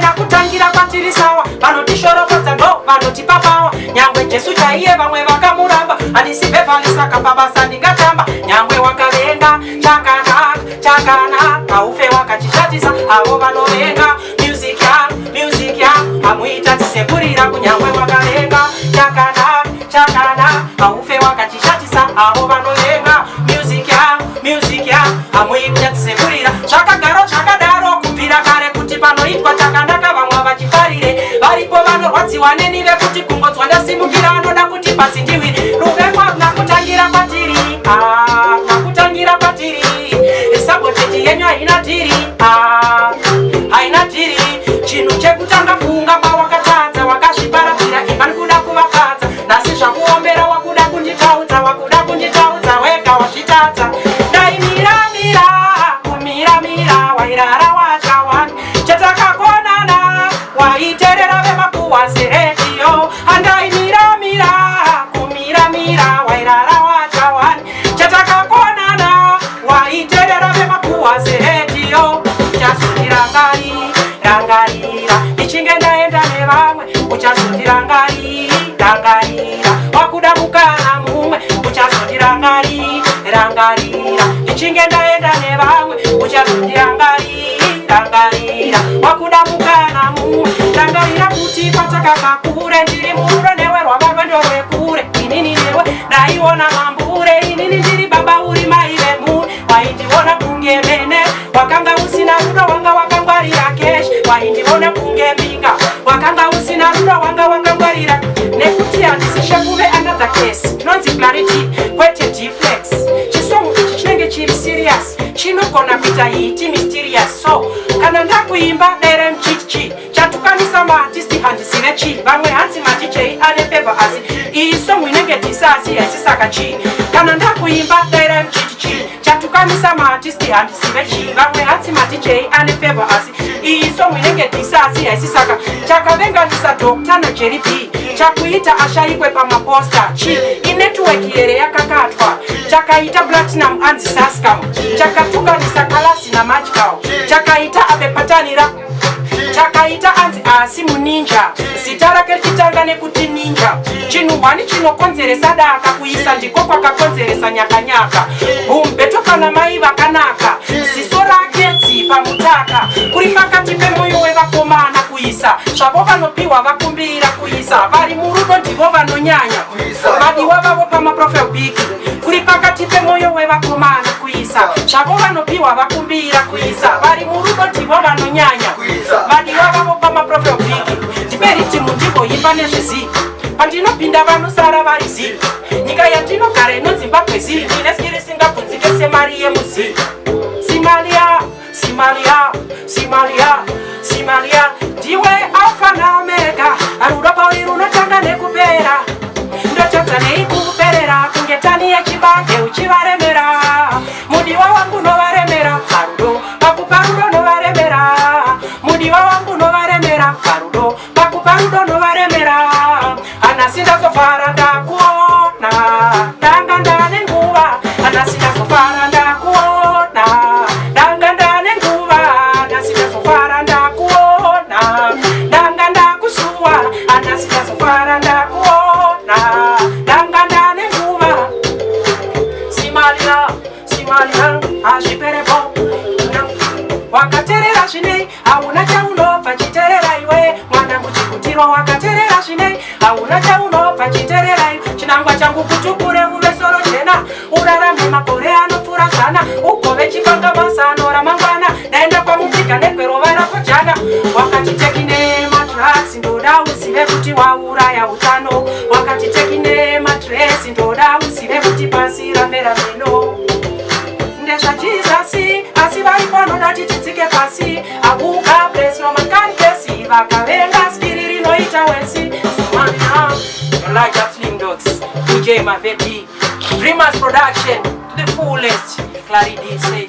Haina kutangira kwatiri sawa. Vanotishoropodza ndo vanotipa power. Nyangwe Jesu chaiye vamwe vakamuramba. Handisi Beverly, saka pabasa ndingatamba. Nyangwe wakavenga chakanaka, chakanaka haufe wakachishatisa. Avo vanovenga music yangu, music yangu hamuita dzisekurira. Kunyangwe wakavenga chakanaka, chakanaka haufe wakachishatisa. Avo vanovenga music yangu, music yangu hamuita dzisekurira. Zvakagaro zvakadaro kubvira kare, kuti panoitwa chakanaka vamwe vachifarire. Varipo vanorwadziwa neni, vekuti kungodzwa ndasimukira anoda kuti pasi ndiwire. Ruvengo haruna kutangira kwatiri. Ah, nakutangira kwatiri. Sabotage yenyu haina deal. Ah, haina deal. Chinhu chekutanga, funga pawakatadza, wakazviparadzira imba nikuda kuvafadza. Nhasi zvakuombera, wakuda kunditaudza, wakuda kunditaudza, wega wazvitadza. Ndaimiramira kumiramira, wairara wachawani chetakakonana, waiterera vemakuhwa seredio. Andaimiramira kumiramira, wairara wachawani chetakakonana, waiterera vemakuhwa seredio. Uchazondirangari rangarira ndichinge ndaenda nevamwe. Uchazondirangari rangarira wakuda mukana mumwe. Uchazondirangari rangarira ndichinge ndaenda nevamwe. Uchazondirangari rangarira wakuda mukana mumwe. Rangarira kuti kwatakabva kure, ndiri muro newe, rwava rwendo rwekure. Inini newe ndaiona mambure, inini ndiri baba, uri mai vemuri. Waindiona kunge mene, wakanga usina rudo, wanga wakangwarira cash. Waindiona kunge mbinga, wakanga usina rudo, wanga wakangwarira. Nekuti handisi shekuve another case, tinonzi Clarity kwete Dflex. Chisong ichi chinenge chiri serious, chinogona kuita hit mysterious. So kana ndakuimba dere mchichi chatukanisa maartist, handisive chi. Vamwe hanzi maDJ ane favour, asi iyi song inenge disasi haisisaka chi. Kana ndakuimba dere mchichi chatukanisa maartist, handisive chi. Vamwe hanzi maDJ ane favour, asi iyi song inenge disasi haisisaka. Chakavenganisa Dr naJerry B, chakuita ashayikwe pamaposter chi, inetwork here yakakatwa? Chakaita Platinum anzi Sascam, chakatukanisa Kalasi naMagical, chakaita abepatanira, chakaita anzi asi muninja, zita rake richitanga nekuti ninja. Chinhu hwani chinokonzeresa daka, kuisa ndiko kwakakonzeresa nyakanyaka. Bhumbeto kana mai vakanaka, ziso rake dzipa mutaka. Kuri pakati pemwoyo wevakomana kuisa, zvavo vanopiwa vakumbira kuisa. Vari murudo ndivo vanonyanya vadiwa vavo pamaprofile pic. Kuri pakati pemwoyo wevakomana kuisa, zvavo vanopiwa vakumbira kuisa. Vari murudo ndivo vanonyanya vadiwa vavo pamaprofile pic. Ndipe riddim ndimboimba nezvezii. Pandinopinda vanosara vari zii. Nyika yandinogara inonzimbabwe zii. Ndine skill risingabvunzike semari yemuzii. Simalia, Simalia, Simalia, Simalia, ndiwe Alpha naOmega. Rudo pauri runotanga nekupera. Ndotadza nei kukuperera kunge tani yechibage uchivaremera? Mudiwa wangu novaremera parudo, pakupa rudo novaremera. Mudiwa wangu novaremera parudo, pakupa rudo novaremera. Anasi ndazofara ndakuona, ndanga ndane nguva. Anasi ndazofara ndakuona, ndanga ndane nguva. Anasi ndazofara ndakuona, ndanga ndakusuwa. Anasi ndazofara ndakuona, ndanga ndane nguva. Simalia, Simalia, hazviperepo. Wakaterera zvinei, hauna chaunobva. Chiterera iwe mwanangu chikutirwa. Wakaterera zvinei, hauna chaunobva. Chiterera iwe. Chinangwa changu kutukure uve soro jena, urarame makore anopfuura 100, ugove chipanga mazano ramangwana. Ndaenda kwamupika negwerova rako jana. Wakati tekine madrugs, ndoda uzive kuti wauraya utano. Wakati tekine madress, ndoda uzive kuti pasi ramera meno. NdezvaJesus, asi vari panoda titsike pasi. Akuka bless no man can bless. Vakavenga skill rinoita wesi. Like that Slim Dogs, DJ Maveti, Dreamers Production to the fullest. Clarity say.